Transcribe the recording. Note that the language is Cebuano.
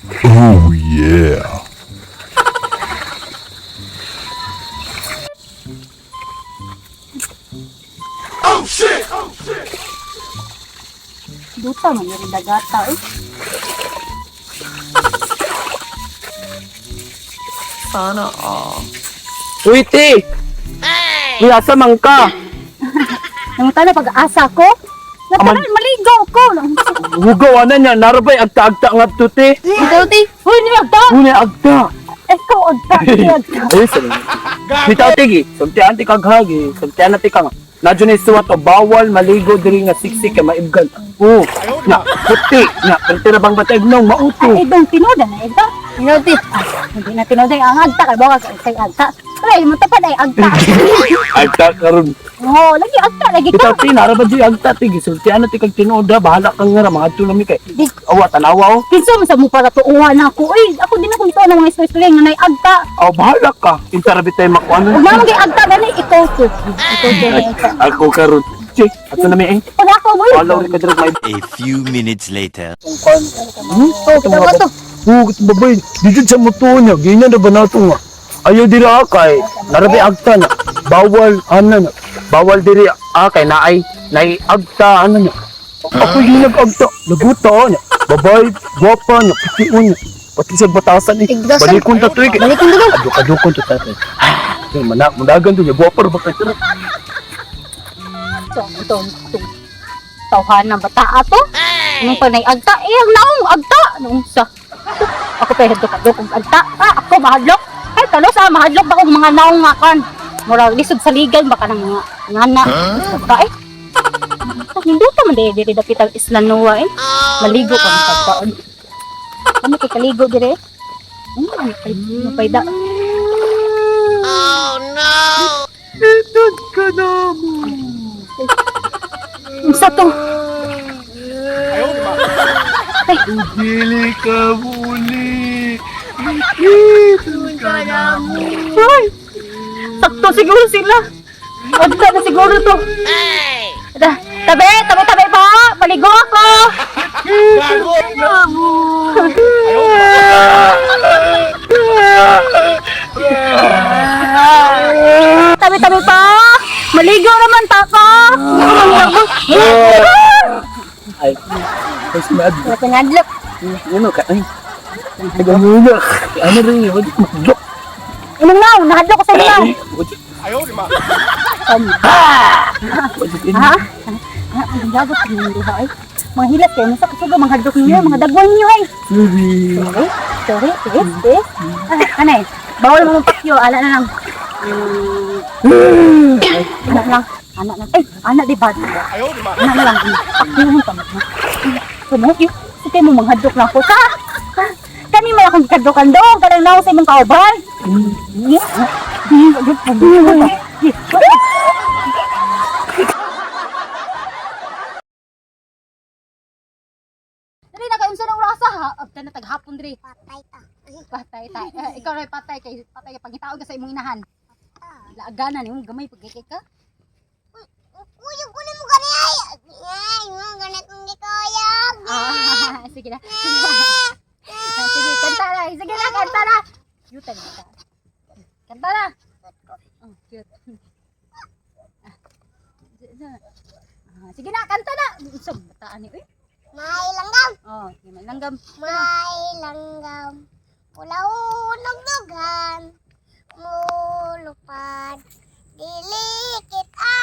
Oh yeah. Duta man rin dagata eh. Sana all. Uy, te! Uy, asa man ka? Nangutana pag-asa ko. Natural, maligo ko. Hugaw, ana niya, narabay, agta-agta nga to, te. Ikaw, te. Uy, ni agta. Uy, agta. Ikaw, agta. Ni agta. Ay, sorry. Bitaw, te, gi. Sultian ti kag hagi. Sultian na ti ka nga. Nadyo na isuwat o bawal maligo diri nga siksik kay maibgan. Oo. Na, puti. Na, pero tira bang batay nung mauto. Ay, dong tinoda na ito. Ikaw, te. Ah, hindi na tinoda ang agta. Kay baka kay agta. Ay, matapad ay agta. Agta karon. Oo, lagi agta, lagi ka. Bitaw, te, narabay di agta, te. gi. Sultian na ti kag tinuod, ha. Bahala kang nga ra, mga adto na mi kay. Di, Awa, tanawa, oh. kinsa man sa mo para tuuhan ako. Uy, ako din ako mituo ng mga istorya nga nay agta. Aw, bahala ka. Intarabi tayo makuano. Ug naman kay agta gani ikaw to. Ikaw to ni agta. Ako karon. Che, ato na mi eh. Pag ako mo. Follow rin ka diri may A few minutes later. Hmm? Ikaw ba to? Oo, babay. Di jud sa mutuo niya. Ganyan na ba nato nga? Ayaw diri akay. Narabi agta na. Bawal, ano na. Bawal diri akay na ay nay agta ano niya. Ako yung nag-agta. Naguta niya. Babay, gwapa niya. Pitiun niya. Pati sa batasan eh. Tigdasan. Balikon ta to eh. Balikon ta to. Aduk-adukon to tatay. Ah, manak, mudagan to niya. Gwapa ra ba kay tira? Ito, ito, ito. Tawhan ng bata ato. Anong panay agta? Eh, ang naong agta. Noong sa. Ako pa hadlok hadlok og agta. Ah, ako mahadlok. Ay, talo sa mahadlok ba og mga naong nga kan. Murag lisod sa legal baka nang mga ngana. Huh? Eh. Ninduta man diri diri dapit ang Isla Noa eh. Maligo pa ang pagkaon. Ano kay kaligo dire? Ay, mapayda. Itod ka na mo. Unsa to? Dili ka muli. Itod ka na mo. Ay! Sakto siguro sila. Agta na siguro to. Tabi, tabi, tabi po. Maligo ako. Tabi, tabi po. Maligo naman ta ko. Ay, ay, sinad. Wala pinadlok. Ano ka? Ay, nag-amuna. Ano rin yun? Magdok. Imong naw, nahadlok ko sa inyo. Ha? Ah, ang gago sa inyong duha ay. Mga hilat kayo, nasa kasuga, mga hadlok ninyo, mga dagwan ninyo ay. Sorry. Sorry, sorry, tis, tis. Ah, anay, bawal mo pakyo, ala na lang. Anak lang, anak lang. Ay, anak di ba? Anak na lang. Pakyo mo tama. Sumukyo. Sige mo manghadlok na ako ka. Kani man akong kadlokan doon, kanang naong sa imong kauban. Dali na kayo sa orasa ha. Abta na taghapon diri. Patay ta. Patay ta. Eh, ikaw ray patay kay patay kay pangitaon ka sa imong inahan. Laagana nimo gamay pagkikay ka. Kuyog kunin mo gani ay. Ay, mo gani kong gikuyog. Ah, sige na. Ah, sige, kanta na. Sige na, kanta na. Cute ang bata. Kanta na. Oh, cute. Ah, sige na, kanta na. Isang bataan ni, uy. May langgam, Oh, sige, may langgam. may langgam. Pulaon og dughan. Mulupad. Dili kita.